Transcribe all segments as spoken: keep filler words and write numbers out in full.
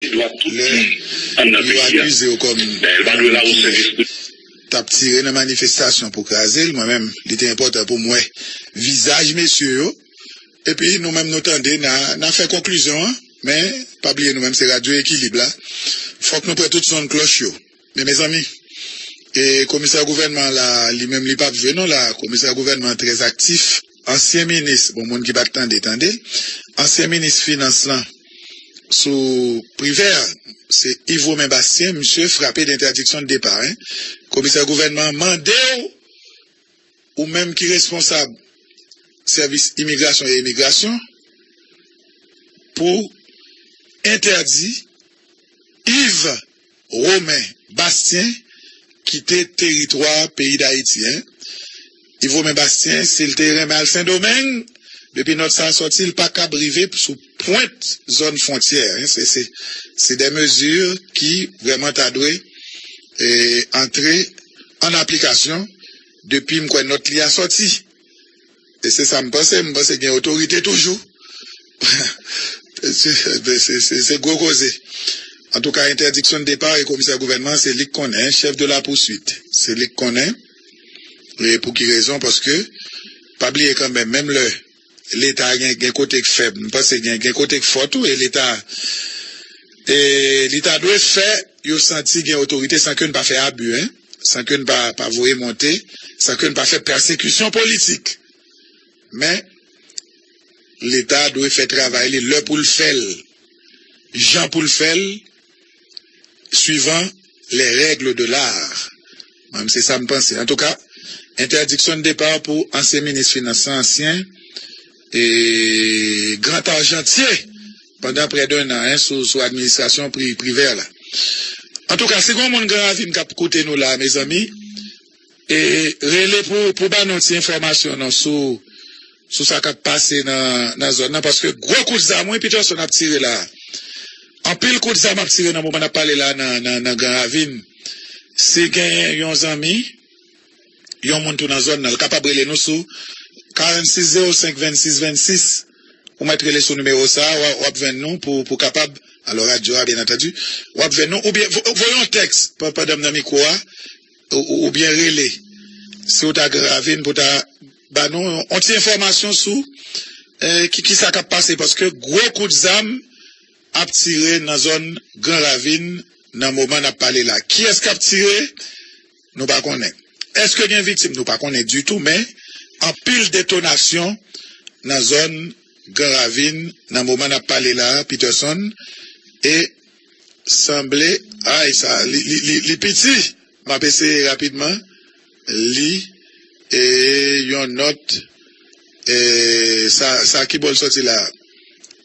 lè yo akize yo kòm moun ki t ap tire nan manifestasyon pou kraze l. Mwen menm, li te enpòtan pou m wè vizaj mesye yo. Epi nou menm nou tande, n a, n a fè konklizyon an. Men, pa bliye nou menm se radyo Ekilib la. Fòk nou pran tout son klòch yo. Men mezanmi, e komisè gouvènman la, li menm li p ap jwe non la. Komisè gouvènman trè aktif. Ansyen minis, bon, moun ki pa t tande, tande. Ansyen minis finans lan, sou Privè, se Yves Romain Bastien, misye frape dentèdiksyon de depa, en. Komisè gouvènman mande w, ou menm ki responsab sèvis imigrasyon e imigrasyon, pou entèdi Yves Romain Bastien kite teritwa peyi Dayiti, en. Yves Romain Bastien, si l te renmen al Sendomeng, depi nòt sa a sòti, l pa kab rive sou pwent zòn fwontyè, en. Se, se, se de mezi ki vrèman ta dwe, e, antre an aplikasyon depi m kwè nòt li a sòti. E se sa m panse, m panse gen otorite toujou. Se, se, se, se gwo koze. Antouka, entèdiksyon de depa e komisè gouvènman, se li k konnen, chèf de la pousuit. Se li k konnen. E pou ki rezon? Paske, pa bliye kanmenm, menm lè Leta gen, gen kote k fèb, m panse gen, gen kote k fò tou, e Leta, e li ta dwe fè yo santi gen otorite san ke n pa fè abi, en, san ke n pa, pa voye monte, san ke n pa fè pèsekisyon politik. Men, Leta dwe fè travay li lè pou l fè l, jan pou l fè l, suivant les règles de l'art. Mwen, se sa m panse. Antouka, entèdiksyon de depa pou ansyen minis finans lan, ansyen, e, gran ajantiye pandan prè de nan, en, sou, sou administrasyon Pri-, Privè la. Antouka, si gen moun Gran Ravin k ap koute nou la, mezanmi, e rele pou, pou ba nou ti enfòmasyon non sou, sou sa k ap pase nan, nan zòn nan, paske gwo kout zam, wi, Peterson ap tire la. Anpil kout zam ap tire nan moman n ap pale la nan, nan, nan Gran Ravin. Si gen yon zanmi, yon moun tou nan zòn nan, l kapab rele nou sou karannsis zewo senk vennsis vennsis. Ou mèt rele sou nimewo sa a, w a, w ap jwenn nou pou, pou kapab, alò radyo a, byen antandi, w ap jwenn nou, oubyen vo-, voye yon tèks pa-, pandan m nan mikwo a, ou, ou, oubyen rele, si w ta Gran Ravin, pou ta ba nou yon, yon ti enfòmasyon sou, eh, ki, ki sa k ap pase, paske gwo kout zam ap tire nan zòn Gran Ravin nan moman n ap pale la. Kiyès k ap tire? Nou pa konnen. Èske gen viktim? Nou pa konnen ditou, men anpil detonasyon nan zòn Gran Ravin nan moman n ap pale la, Peterson, e sanble, ay, sa, li, li, li, li piti. M ap eseye rapidman li, e, yon nòt, e, sa, sa ki bò l sòti la?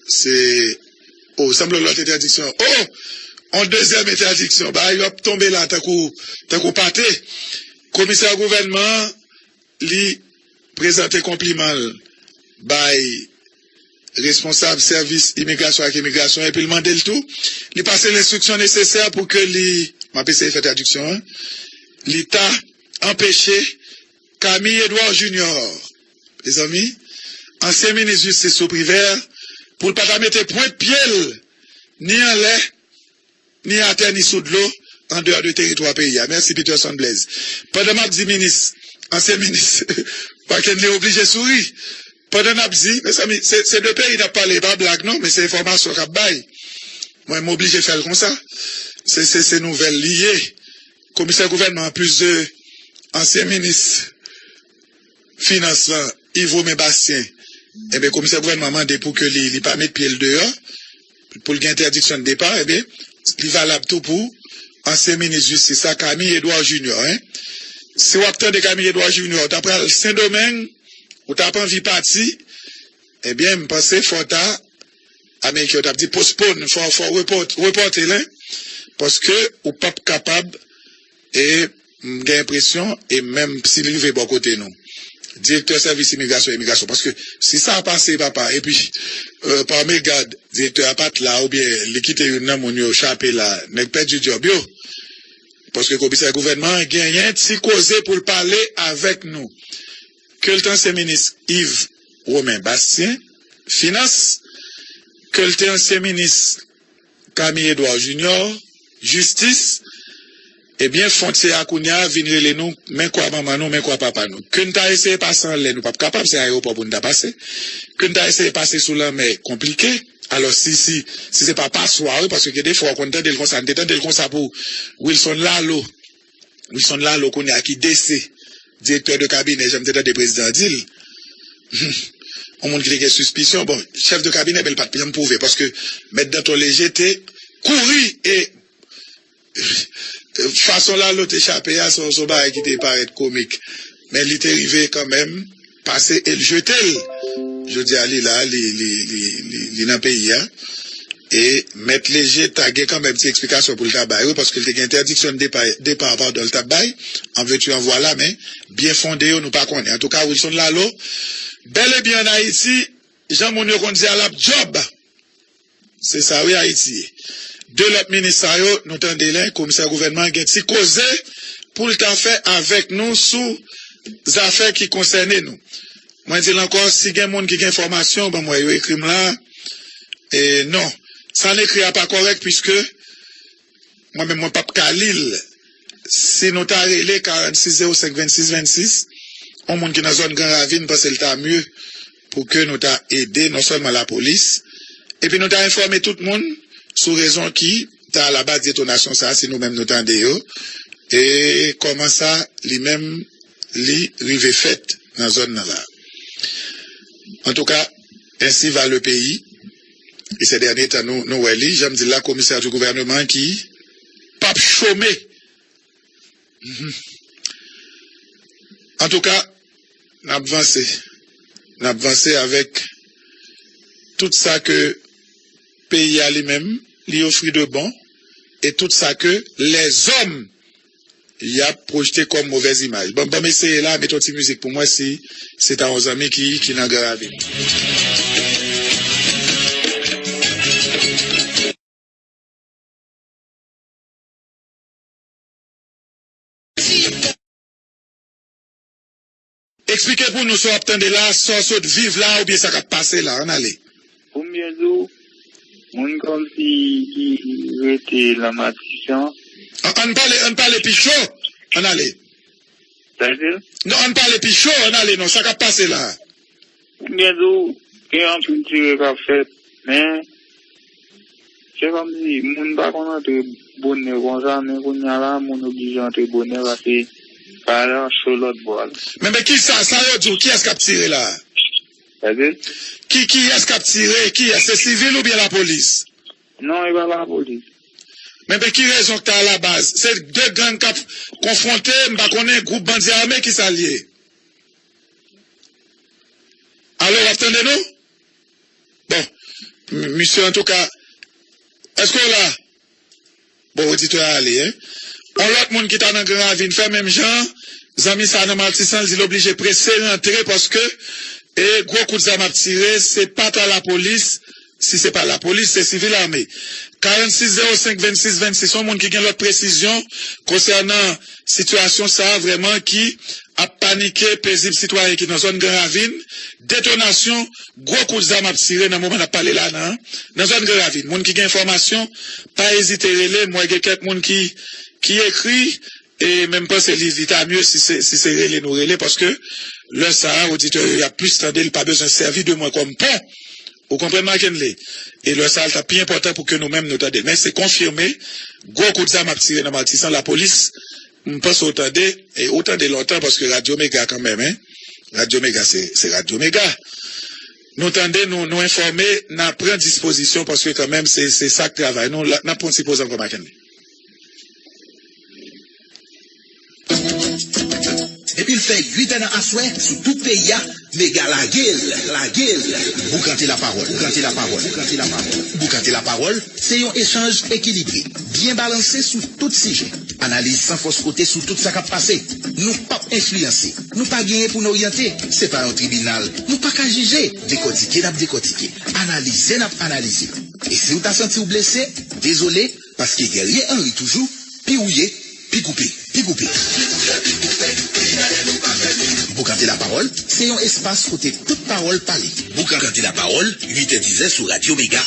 Se, o, sanble lòt entèdiksyon. O! On dezyèm entèdiksyon. Bagay yo ap tonbe la tankou, tankou pate. Komisè gouvènman an, li prezante konpliman l bay responsab sèvis imigrasyon ak imigrasyon, epi l mande l tou, li pase l enstriksyon nesesè pou ke li, m ap eseye fè tradiksyon an, li ta anpeche Camille Edouard Junior, mezanmi, ansyen minis jistis sou Privè, pou l pa ta mete pwent pye l ni anlè, ni atè, ni sou dlo, andeyò de teritwa peyi a. Mèsi, Peterson Blaise. Pandan m ap di minis, ansyen minis, Marc Henry oblije souri. Pandan n ap di, mezanmi, se, se de peyi n ap pale, e pa blag non, men se enfòmasyon k ap bay. Mwen, m oblije fè l konsa. Se, se, se nouvèl li ye. Komisè gouvènman, anplis de ansyen minis finans lan, Yves Romain Bastien, enben, komisè gouvènman mande pou ke li, li pa met pye l deyò, pou l gen entèdiksyon de depa, enben, li valab tou pou ansyen minis jistis la, Camille Edouard Junior, en. Si w ap tande Camille Edouard Junior, ou ta pral Sendomeng, ou t ap anvi pati, ebyen, m panse fò w ta, Ameriken yo t ap di postpone, fò, fò repòt-, repòte l, en. Paske ou p ap kapab, e m gen enpresyon, e menm si l rive bò kote nou, direktè sèvis imigrasyon, imigrasyon, paske si sa pase, papa, epi, euh, pa mégad, direktè a pa t la, oubyen li kite youn nan moun yo chape la, nèg pèdi djòb yo. Paske komisè gouvènman an genyen ti koze pou l pale avèk nou. Ke l te ansyen minis Yves Romain Bastien, finans, ke l te ansyen minis Camille Edouard Junior, jistis, ebyen, fwontyè a kounye a vin rele nou, men kwa manman nou, men kwa papa nou. Ke n ta eseye pase anlè, nou p ap kapab, se ayewopò pou n ta pase. Ke n ta eseye pase sou lanmè, konplike. Alò, si, si, si se pa paswa, wi, paske gen de fwa, w konn tande l konsa, n te tande l konsa pou Wilson Lalo. Wilson Lalo, kounye a ki D C, direktè de kabinè, jan m te tande prezidan an di l. Yon moun ki te gen sispisyon, bon, chèf de kabinè, men l pa t janm pwouve, paske Mèt Danton Léger te kouri e fason Lalo te chape a, se yon, se yon bagay ki te parèt komik. Men li te rive kanmenm pase e l jete l. Jodi a, li la, li, li, li, li, li nan peyi a. E Mèt Léger ta gen kanmenm ti eksplikasyon pou l ta bay, wi, paske l te gen entèdiksyon de depa, depa, padon, l t ap bay, an vèti an vwa la, men byen fonde yo, nou pa konnen. Antouka, Wilson Lalo, bèl e byen ann Ayiti, jan moun yo konn di a, l ap djòb. Se sa, wi, Ayiti ye. De lòt minis sa yo, nou tande lè komisè gouvènman gen ti koze pou l ta fè avèk nou sou zafè ki konsène nou. Mwen di l ankò, si gen moun ki gen enfòmasyon, ban m wè, yo ekri m la. E non, sa n ekri a pa kòrèk, piske mwen menm, mwen p ap ka li l. Si nou ta rele karannsis zewo senk vennsis vennsis, yon moun ki nan zòn Gran Ravin panse l ta mye pou ke nou ta ede non sèlman lapolis, epi nou ta enfòme tout moun sou rezon ki ta alabaz detonasyon sa a, si nou menm nou tande yo, e kòman sa li menm li rive fèt nan zòn nan la. Antouka, ainsi va le pays. E ces derniers temps, nou, nou wè li, jan m di l la, commissaire du gouvernement ki p ap chome. Mhm. Antouka, n ap vanse. N ap vanse avèk tout sa ke peyi a li menm, li ofri de bon, e tout sa ke lèzòm y ap pwojte kòm movèz imaj. Bon, ban m eseye la, mete yon ti mizik pou mwen si se ta yon zanmi ki, ki nan Gran Ravin. Eksplike pou nou sa w ap tande la, sa w sot viv la, oubyen sa k ap pase la. Ann ale. Pou m byen di w, moun kòmsi ki rete nan Matisan. An, ann pale, ann pale pi cho. Ann ale. Sa di l? Non, ann pale pi cho, ann ale non. Sa k ap pase la? Pou m byen di w, gen anpil tire k ap fèt, men se kòmsi moun pa konn antre bonè konsa, men kounye a la, moun oblije antre bonè paske bagay la cho lòt bò a. Men, men kisa, sa yo di w, kiyès k ap tire la? Sa di l? Ki, kiyès k ap tire? Kiyès? Se sivil oubyen lapolis? Non, e pa lapolis. Men, men ki rezon k ta alabaz? Se de gang k ap konfwonte, m pa konnen, gwoup bandi ame, kisa l ye? Alo, w ap tande nou? Bon, m-, misye, antouka, èske w la? Bon, oditè a ale, en. Yon lòt moun ki ta nan Gran Ravin fè menm jan, zanmi sa a nan Matisan, li di l oblije prese rantre paske, e, gwo kout zam ap tire, se pa ta lapolis, si se pa lapolis, se sivil ame. Karannsis zewo senk vennsis vennsis, yon moun ki gen lòt presizyon konsènan sitiyasyon sa a vrèman ki ap panike pezib sitwayen ki nan zòn Gran Ravin, detonasyon, gwo kout zam ap tire nan moman n ap pale la nan, nan zòn Gran Ravin. Moun ki gen enfòmasyon, pa ezite rele, m wè gen kèk moun ki, ki ekri, e men m panse li, li ta mye si se, si se rele nou rele, paske lè sa a, oditè yo, y ap plis tande, li pa bezwen sèvi de mwen kòm pon. Ou konprann, Markenley? E lè sa a, li ta pi enpòtan pou ke nou menm nou tande. Men se konfime, gwo kout zam ap tire nan Matisan, lapolis, m panse w tande, e ou tande lontan, paske Radyo Mega kanmenm, en. Radyo Mega, se, se Radyo Mega. Nou tande, nou, nou enfòme, n a pran dispozisyon, paske kanmenm, se, se sa k travay nou. N ap pran ti poz ankò, Markenley. Depi l fè uit è nan aswè, sou tout peyi a, Mega lage l, lage l. Boukante lapawòl, boukante lapawòl, boukante lapawòl. Boukante lapawòl, se yon echanj ekilibre, byen balanse sou tout sijè. Analiz san fòs kote sou tout sa k ap pase. Nou p ap enfliyanse, nou pa genyen pou n oryante. Se pa yon tribinal, nou pa ka jije. Dekòtike n ap dekòtike, analize n ap analize. E si w ta santi w blese, dezole, paske Guerrier Henry toujou, pi ou ye, pi koupe, pi koupe. Boukante Lapawòl se yon espas kote tout pawòl pale. Boukante Lapawòl, uit è dizè sou Radyo Mega,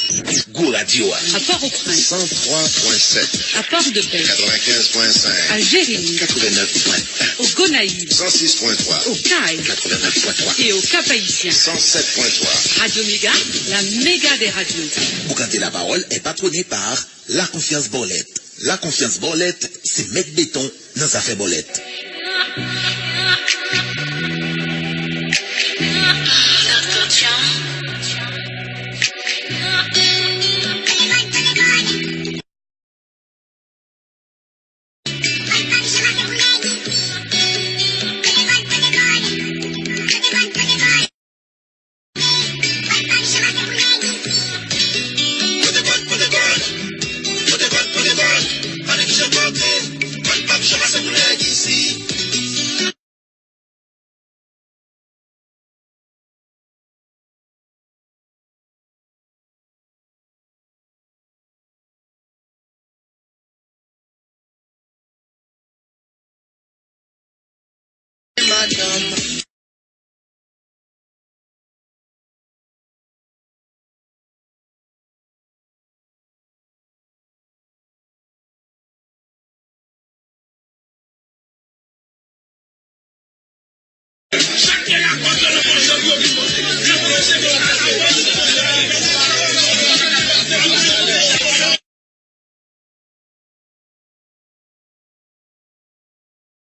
gwo radyo a. À Port-au-Prince. San twa pwen sèt. À Port-de-Paix. Katrevenkenz pwen senk. À Jérémie. Katrevenèf pwen en. Aux Gonaïves. San sis pwen twa. Aux Cayes. Katrevenèf pwen twa. Et au Cap-Haïtien. San sèt pwen twa. Radio Méga, la méga des radios. Boukante Lapawòl est patronné par La Confiance Bòlèt. La Confiance Bòlèt se mèt beton nan zafè bòlèt.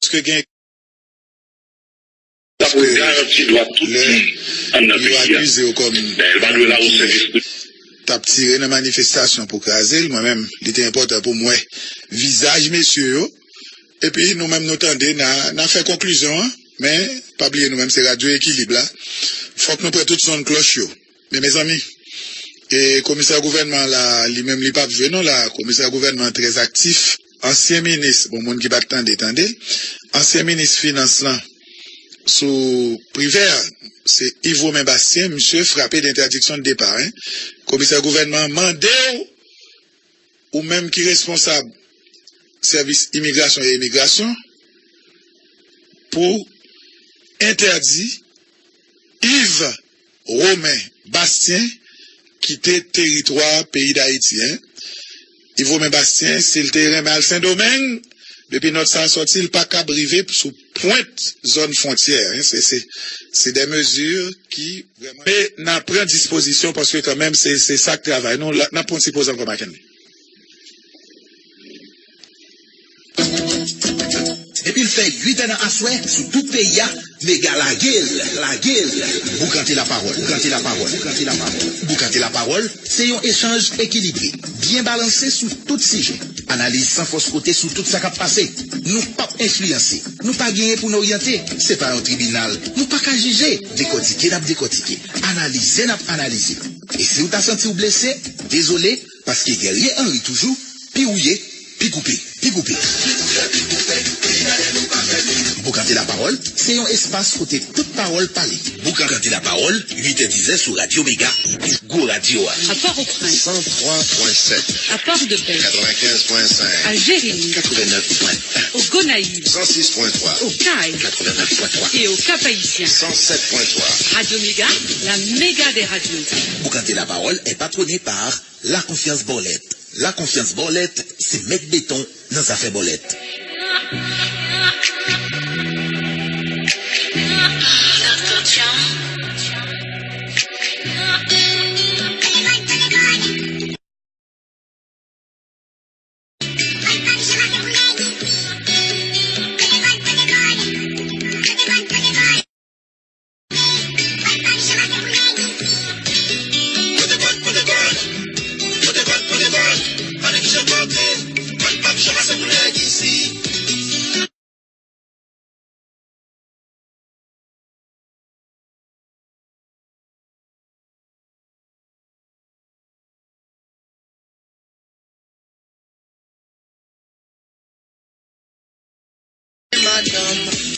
Paske gen L ap garanti dwa tout moun anndan peyi a. Yo akize w kòm t ap tire nan manifestasyon pou kraze l. Mwen menm, li te enpòtan pou m wè vizaj mesye yo. Epi nou menm nou tande, n a, n a fè konklizyon an. Men, pa bliye nou menm se radyo Ekilib la. Fòk nou pran tout son klòch yo. Men mezanmi, e komisè gouvènman la, li menm li p ap jwe non la. Komisè gouvènman trè aktif. Ansyen minis, bon, moun ki pa t tande, tande. Ansyen minis finans lan, sou Privè, se Yves Romain Bastien, misye frape d entèdiksyon de depa, en. Komisè gouvènman an mande w, ou menm ki responsab sèvis imigrasyon e imigrasyon, pou entèdi Yves Romain Bastien kite teritwa peyi Dayiti, en. Yves Romain Bastien, si l te renmen al Sendomeng, depi nòt sa a sòti, l pa kab rive sou pwent zòn fwontyè, en. Se, se, se de mezi ki vrèman. Men n a pran dispozisyon paske kanmenm se, se sa k travay nou. N ap pran ti poz ankò, Mackenley. Depi l fè uit è nan aswè, sou tout peyi a, Mega lage l, lage l. Boukante Lapawòl, Boukante Lapawòl, Boukante Lapawòl. Boukante Lapawòl se yon echanj ekilibre, byen balanse sou tout sijè. Analiz san fòs kote sou tout sa k ap pase. Nou p ap enfliyanse, nou pa genyen pou n oryante. Se pa yon tribinal, nou pa ka jije. Dekòtike n ap dekòtike, analize n ap analize. E si w ta santi w blese, dezole, paske Guerrier Henry toujou, pi ou ye, pi koupe, pi koupe. Boukante Lapawòl se yon espas kote tout pawòl pale. Boukante Lapawòl, uit è dizè sou Radyo Mega, gwo radyo a. À Port-au-Prince. San twa pwen sèt. À Port-de-Paix. Katrevenkenz pwen senk. À Jérémie. Katrevenèf pwen en. Aux Gonaïves. San sis pwen twa. Aux Cayes. Katrevenèf pwen twa. Et au Cap-Haïtien. San sèt pwen twa. Radio Méga, la méga des radios. Boukante Lapawòl est patronné par La Confiance Bòlèt. La Confiance Bòlèt se mèt beton nan zafè bòlèt. Madanm.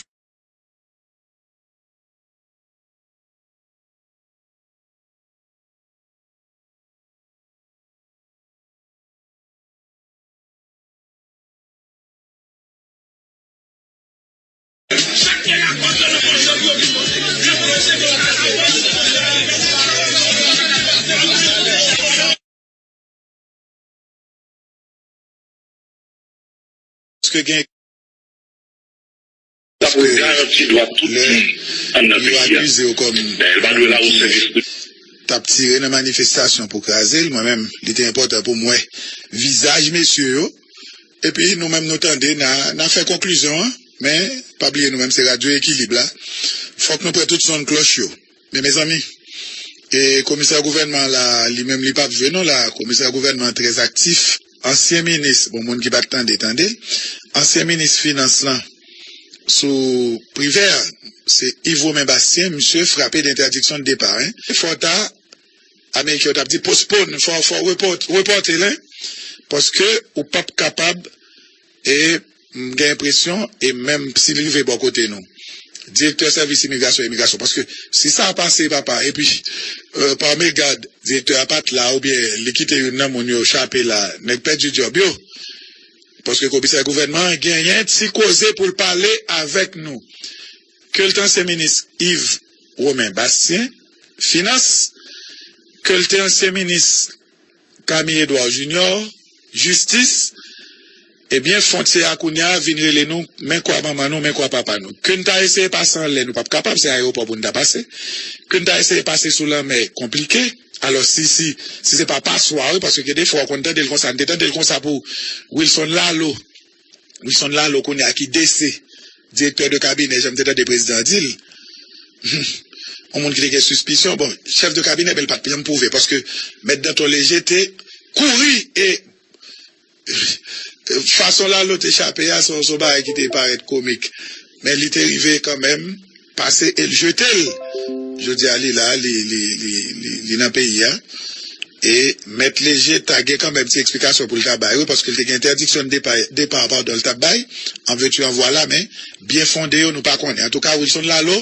Paske gen Sa pou garanti dwa tout moun anndan peyi a. Yo akize yo kòm moun ki t ap tire nan manifestasyon pou kraze l. Mwen menm, li te enpòtan pou m wè vizaj mesye yo. Epi nou menm nou tande, n a, n a fè konklizyon an. Men, pa bliye nou menm se radyo Ekilib la. Fòk nou pran tout sonn klòch yo. Men mezanmi, e komisè gouvènman la, li menm li p ap jwe non la. Komisè gouvènman trè aktif. Ansyen minis, bon, moun ki pa t tande, tande. Ansyen minis finans lan sou Privè, se Yves Romain Bastien, misye frape de entèdiksyon de depa, en. Fò ta, Ameriken yo t ap di postpone, fò, fò repòt-, repòte l, en. Paske ou p ap kapab, e m gen enpresyon, e menm si li rive bò kote nou, direktè sèvis imigrasyon, imigrasyon, paske si sa pase, papa, epi, euh, pa megad, direktè a pa t la, oubyen li kite youn nan moun yo chape la, nèg pèdi djòb yo. Paske komisè gouvènman an genyen ti koze pou l pale avèk nou. Ke l te ansyen minis Yves Romain Bastien, finans, ke l te ansyen minis Camille Edouard Junior, jistis, ebyen, fwontyè a kounye a vin rele nou, men kwa manman nou, men kwa papa nou. Ke n ta eseye pase anlè, nou p ap kapab, se ayewopò pou n ta pase. Ke n ta eseye pase sou lanmè, konplike. Alò, si, si, si se pa paswa, wi, paske gen de fwa, w konn tande l konsa, n te tande l konsa pou Wilson Lalo. Wilson Lalo kounye a ki D C, direktè de kabinè, jan m te tande prezidan an di l. Yon moun ki te gen sispisyon, bon, chèf de kabinè, men l pa t janm pwouve, paske mèt Danton Leger te kouri, e fason Lalo te chape a, se yon, se yon bagay ki te parèt komik. Men li te rive kanmenm pase e l jete l. Jodi a, li la, li, li, li, li, li nan peyi a. E mèt Leger ta gen kanmenm ti eksplikasyon pou l ta bay, wi, paske l te gen entèdiksyon de depa, depa, padon, l t ap bay, an vèti an vwala, men byen fonde yo, nou pa konnen. Antouka, Wilson Lalo,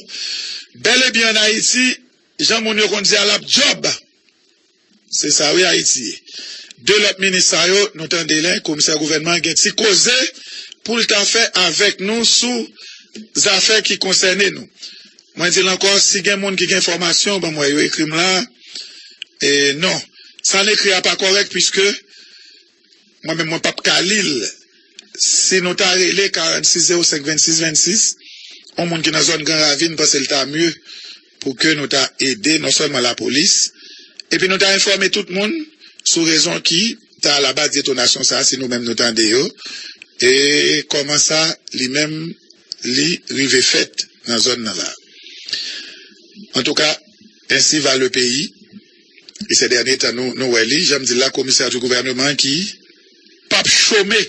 bèl e byen ann Ayiti, jan moun yo konn di a, l ap djòb. Se sa, wi, Ayiti ye. De lòt minis sa yo, nou tande lè komisè gouvènman gen ti koze pou l ta fè avèk nou sou zafè ki konsène nou. Mwen di l ankò, si gen moun ki gen enfòmasyon, ban m wè, yo ekri m la. E non, sa n ekri a pa kòrèk, piske mwen menm, mwen p ap ka li l. Si nou ta rele karannsis zewo senk vennsis vennsis, yon moun ki nan zòn Gran Ravin, m panse l ta mye pou ke nou ta ede non sèlman lapolis, epi nou ta enfòme tout moun sou rezon ki ta alabaz detonasyon sa a, si nou menm nou tande yo, e kòman sa li menm li rive fèt nan zòn nan la. Antouka, ainsi va le pays. E ces derniers temps, nou, nou wè li, jan m di l la, komisè di gouvènman ki p ap chome.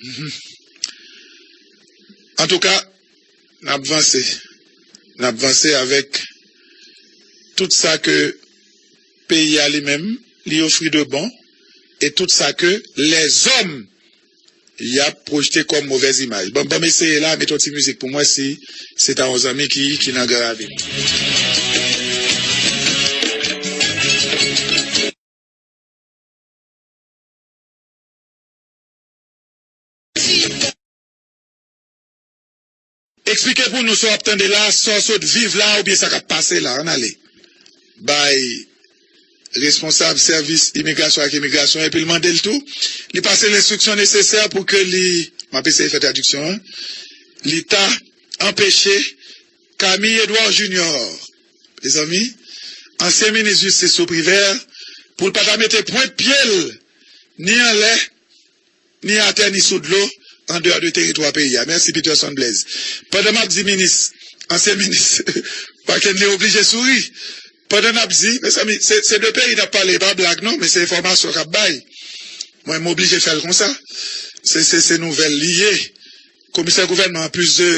Mhm. Antouka, n ap vanse. N ap vanse avèk tout sa ke peyi a li menm, li ofri de bon, e tout sa ke lèzòm y ap pwojte kòm movèz imaj. Bon, ban m eseye la, mete yon ti mizik pou mwen si se ta yon zanmi ki, ki nan Gran Ravin. Eksplike pou nou sa w ap tande la, sa w sot viv la, oubyen sa k ap pase la. Ann ale. Bay responsab sèvis imigrasyon ak imigrasyon, epi l mande l tou, li pase lenstriksyon nesesè pou ke li, m ap eseye fè tradiksyon an, li ta anpeche Camille Edouard Junior, mezanmi, ansyen minis jistis sou Privè, pou l pa ta mete pwent pye l ni anlè, ni atè, ni sou dlo, andeyò de teritwa peyi a. Mèsi, Peterson Blaise. Pandan m ap di minis, ansyen minis, Marc Henry oblije souri. Pandan n ap di, mezanmi, se, se de peyi n ap pale, e pa blag non, men se enfòmasyon k ap bay. Mwen, m oblije fè l konsa. Se, se, se nouvèl li ye. Komisè gouvènman, anplis de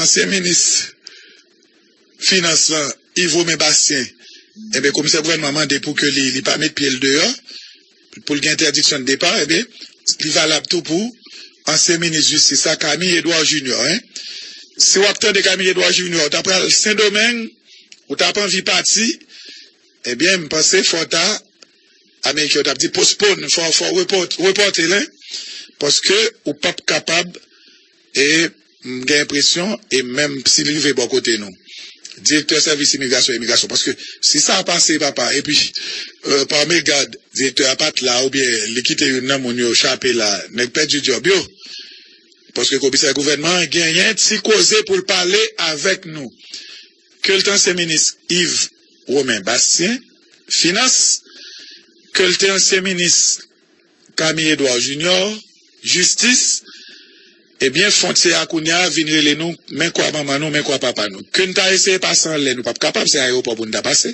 ansyen minis finans lan, Yves Romain Bastien, ebyen, komisè gouvènman mande pou ke li, li pa met pye l deyò, pou l gen entèdiksyon de depa, ebyen, li valab tou pou ansyen minis jistis la, Camille Edouard Junior, en. Si w ap tande Camille Edouard Junior, w ta pral Sendomeng, ou t ap anvi pati, ebyen, m panse fò w ta, Ameriken yo t ap di postpone, fò, fò repòt-, repòte l, en. Paske ou p ap kapab, e m gen enpresyon, e menm si l rive bò kote nou, direktè sèvis imigrasyon, imigrasyon. Paske si sa pase, papa, epi, euh, pa mezgad, direktè a pa t la, oubyen li kite youn nan moun yo chape la, nèg pèdi djòb yo. Paske komisè gouvènman an genyen ti koze pou l pale avèk nou. Ke l te ansyen minis Yves Romain Bastien, finans, ke l te ansyen minis Camille Edouard Junior, jistis, ebyen, fwontyè a kounye a vin rele nou, men kwa manman nou, men kwa papa nou. Ke n ta eseye pase anlè, nou p ap kapab, se ayewopò pou n ta pase.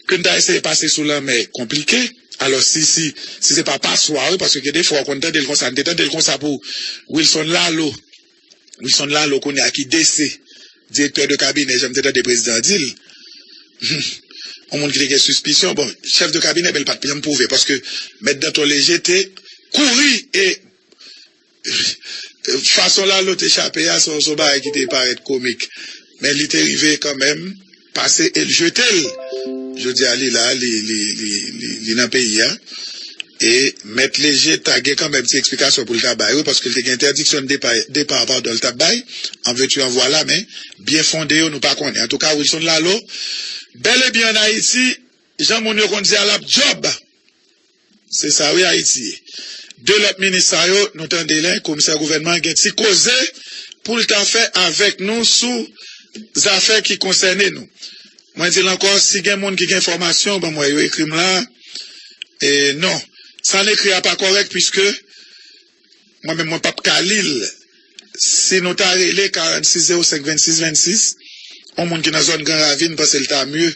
Ke n ta eseye pase sou lanmè, konplike. Alò, si, si, si se pa paswa, wi, paske gen de fwa, w konn tande l konsa, n te tande l konsa pou Wilson Lalo. Wilson Lalo kounye a ki D C, direktè de kabinè, jan m te tande prezidan an di l. Yon moun ki te gen sispisyon, bon, chèf de kabinè, men l pa t janm pwouve, paske mèt Danton Léger te kouri e fason Lalo te chape a, se yon bagay ki te parèt komik. Men li te rive kanmenm pase e l jete l. Jodi a, li la, li, li, li, li, li nan peyi a. E mèt Léger ta gen kanmenm ti eksplikasyon pou l ta bay, wi, paske l te gen entèdiksyon de depa, depa, padon, l t ap bay, an vèti an vwa la, men byen fonde yo, nou pa konnen. Antouka, Wilson Lalo, bèl e byen ann Ayiti, jan moun yo konn di a, l ap djòb. Se sa, wi, Ayiti ye. De lòt minis sa yo, nou tande lè komisè gouvènman gen ti koze pou l ta fè avèk nou sou zafè ki konsène nou. Mwen di l ankò, si gen moun ki gen enfòmasyon, ban m wè, yo ekri m la. E non, sa n ekri a pa kòrèk, piske mwen menm, mwen p ap ka li l. Si nou ta rele karannsis zewo senk vennsis vennsis, yon moun ki nan zòn Gran Ravin, panse l ta mye